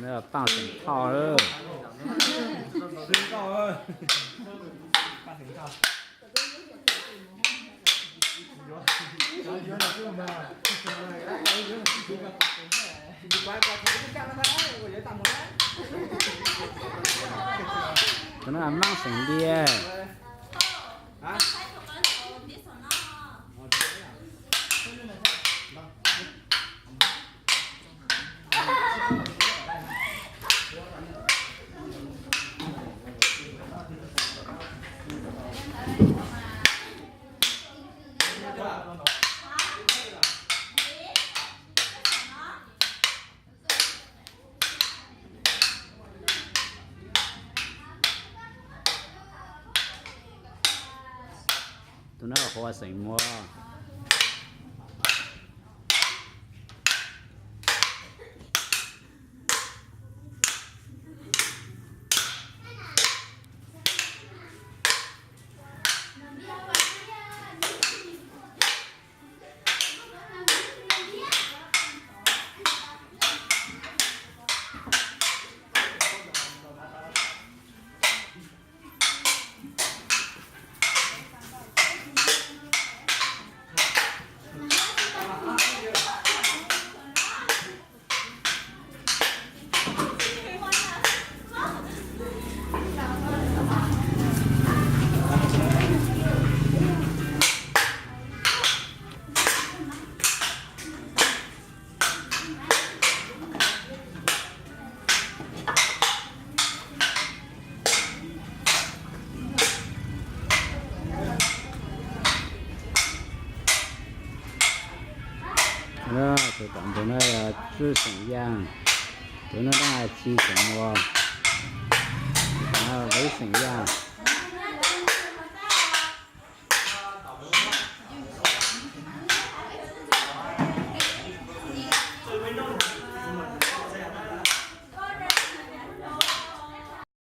Paj xeem thoj. Tus no Maj xeem Ntiag. Tus no Huas xeem Muas. Tus tom ntug no yog Tswb xeem Yaj, tus no Ci xeem Muas, Veb xeem Yaj.